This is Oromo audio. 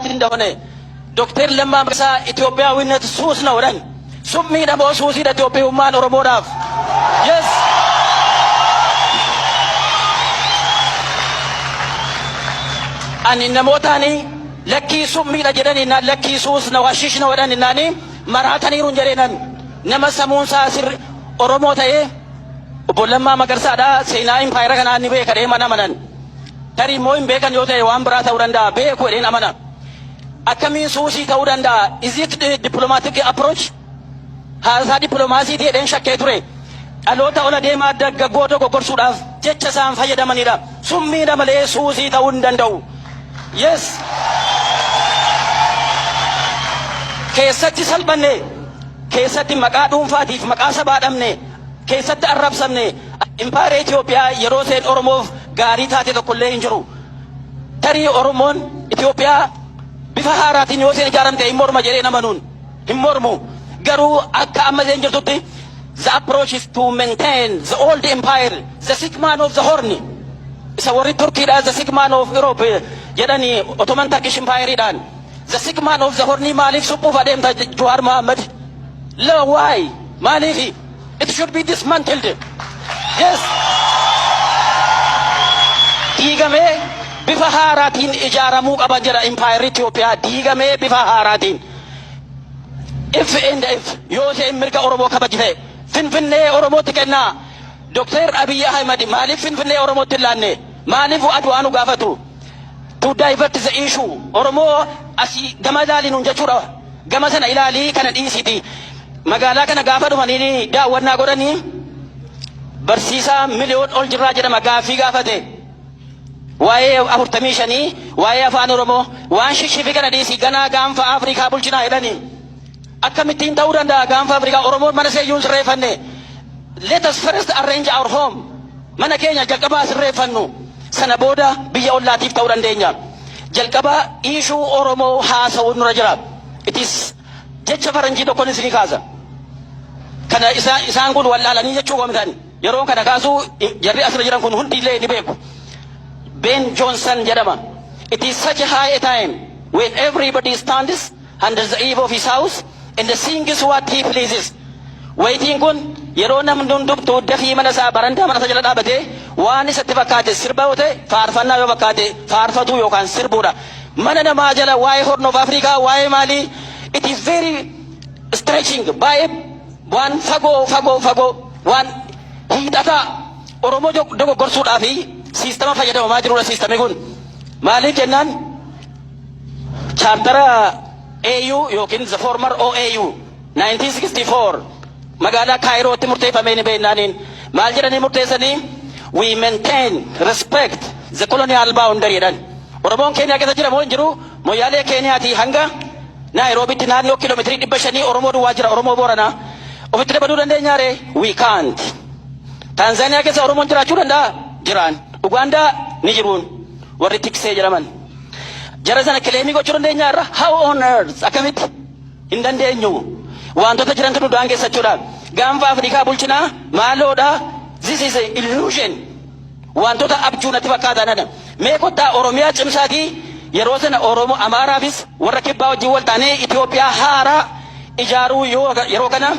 እንደሆነ Doktar Lammaa Magarsaa ኢትዮጵያዊነት ሱስ ነው jedhan. Summiidha moo suusiidha Itoophiyummaan Oromoodhaaf? Yes. Ani namootaani lakkii summiidha jedhanii, lakkii ሱስ ነው, hashish ነው jedhan naani maraataniiru hin jedheenan. Nama sammuun isaa sirri Oromoo ta'ee obbo Lammaa Magarsaadha, seenaa impaayera kanaa ni beeka jedhee mana amanan. Tarii immoo hin beekan yoo ta'e waan biraa ta'uu danda'a, beeku jedheen amana. Akkamiin suusii ta'uu danda'a? Is it diplomatic approach? Haasaa dippiloomaasiitii jedheen shakkee ture. Dhaloota ola deemaa dargaggoo dogoggorsuudhaaf jecha isaan fayyadamanidha. Summiidha malee suusii ta'uu hin danda'u. Yes. Keessatti salphanne, keessatti maqaa dhuunfaatiif maqaa sabaa dhabne, keessatti arrabsamne. Impaayera Itoophiyaa yeroo seen Oromoof gaarii taate tokkollee hin jiru. Tarii Oromoon Itoophiyaa bifa haaraatiin yoo seen ijaaramte hin morma jedhee namanuun hin mormu. Garuu akka amma isheen jirtutti, the approach is to maintain the old empire, the sick man of the Horn. Isa warri Turkiidha the sick man of Europe jedhanii, Ottoman Turkish Empireedhaan. The sick man of the Horn maaliif suphuuf adeemta, Jawaar Mohammed? La, why? Maaliif? It should be dismantled. Yes. Diigamee bifa haaraatiin ijaaramuu qaba jedha. Impaayerri Itoophiyaa diigamee bifa haaraatiin. If and if yoo isheen mirga Oromoo kabajite Finfinnee Oromootti kennaa. Dr. Abiy Ahmed maaliif Finfinnee Oromootti hin laanne? Maaliif Adwaa nu gaafatu? To divert the issue. Oromoo asii gama ilaali nuun jechuudha. Gama sana ilaalii kana dhiisiti. Magaalaa kana gaafa dhufanii daawwannaa godhanii, barsiisaa miliyoon ol jirraa jedhama, gaaffii gaafate. Waa'ee 45, waa'ee afaan Oromoo, waan shishifii kana dhiisii, ganaa gaanfa Afrikaa bulchinaa jedhanii. Akkamittiin ta'uu danda'a gaanfa Afrikaa? Oromoon mana seeyyuun sirreeffanne. Let us first arrange our home. Mana keenya jalqabaa sirreeffannu. Sana booda biyya ollaatiif ta'uu dandeenya. Jalqaba issue Oromoo haasa'uun nurra jira. It is jecha faranjii tokkoon isinii kaasa. Kana isaan kun wallaalanii jechuu qomitan. Yeroo kana kaasuu jarri asirra jiran kun hundillee ni beeku. Ben Johnson jedhama. "It is such a high time when everybody stands under the eave of his house and sings what he pleases." Wayitiin kun yeroo namni hundumtuu dafii mana isaa, barandaa mana isaa jala dhaabatee waan isatti fakkaate sirba yoo ta'e, faarfannaa yoo fakkaate faarfatuu yookaan sirbuudha. Mana namaa jala waa'ee Horn of Africa, waa'ee maalii, it is very stretching, baay'ee waan fagoo fagoo fagoo, waan hiixataa Oromoo dogoggorsuudhaa fi siistama fayyadamamaa jirudha siistamni kun. Maaliif jennaan, chaartara AU yookiin the former OAU 1964 magaalaa Kaayirootti murteeffamee ni beeknaaniin, maal jedhanii murteessanii? "We maintain respect the colonial boundary" jedhan. Oromoon Keeniyaa keessa jira moo hin jiru? Moyyaalee Keeniyaatii hanga Naayiroobitti naannoo kiiloomeetirii 500 Oromoo duwwaa jira, Oromoo Booranaa. Ofitti dabaluu dandeenyaa ree? We can't. Taanzaaniyaa keessa Oromoon jiraachuu danda'a? Jiraan. Ugaandaa ni jiruun, warri tiksee jedhaman. Jara sana claim gochuu dandeenyaa irra? How on earth? Akkamitti? Hin dandeenyu. Wantoota jirantu nu daangeessachuudha. Gaanfa Afrikaa bulchinaa maaloodha? This is a illusion. Wantoota abjuu natti fakkaatan. Mee kottaa Oromiyaa cimsaatii, yeroo sana Oromoo Amaaraafis warra kibbaa wajjin wal taanee Itoophiyaa haaraa ijaaruu yoo yeroo kana